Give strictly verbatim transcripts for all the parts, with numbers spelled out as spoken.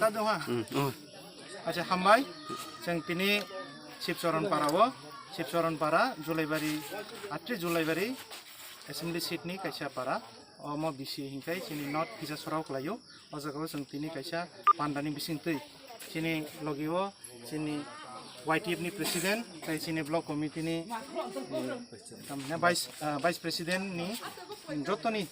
Tado ha? Hmm, oh. Acha, hambai. Chwng tini Sibchoron para o, Sibchoron para, Julaibari, atri Julaibari, assembly seat ni kaisa para. Omo bisi hinkai chini not kisa sorok layo. O jaga o chwng tini kaisa pandani bising twi. Chini logi o chini Y T F ni president, tei chini block committee ni, eh, tamni vice, ah, vice president ni jotoni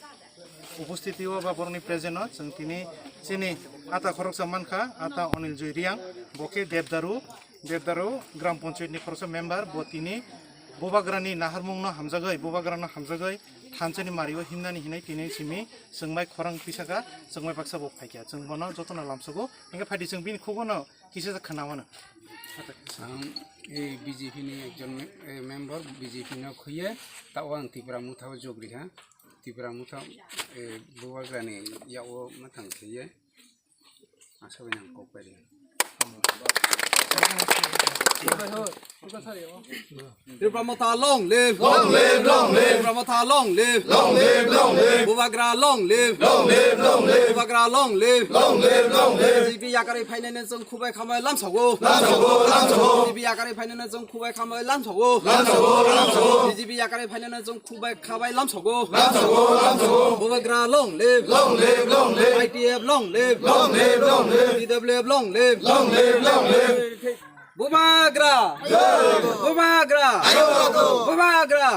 upostiti o ba borokni present o chwng tini chini ata khoroksa mankha, ata Onil Joy Riang, bo khe Debdaru, Debdaru Gram Panchayat ni khoroksa member, bo tini Bubagrani naharmung no hamjagwi, Bubagrano hamjagwi thansa ni mari o himnani hinwi tini simi chwngmai khorang tisaka, chwngmai baksa bo phaikha, chwng bono jotono lamsogo, hinkhe phaidi chwng bini khugo no kisa khna mano. Ang, eh, B J P ni ekjon me-, eh, member, B J P no khuye, tao ang Tipra Motha o jog riha. Tipra Motha, eh, Bubagrani yago mwthang khaye. Aswk nang kok pari. Tipra Motha long live! Long live, long live! Tipra Motha long live! Long live, long live! Bubagra long live! Long live, long live! Bubagra long live! Long live, long live! B J P yakarwi phainani chwng khubai khambai lamsogo. Lamsogo, lamsogo! B J P yakarwi phainani chwng khubai khambai lamsogo. Lamsogo, lamsogo! B J P yakarwi phainani chwng khubai khabai lamsogo. Lamsogo, lamsogo! Bubagra long live! Long live, long live! I T F long live! Long live, long live! T W F long live! Long live, long live! Bubagra! Bubagra! Bubagra!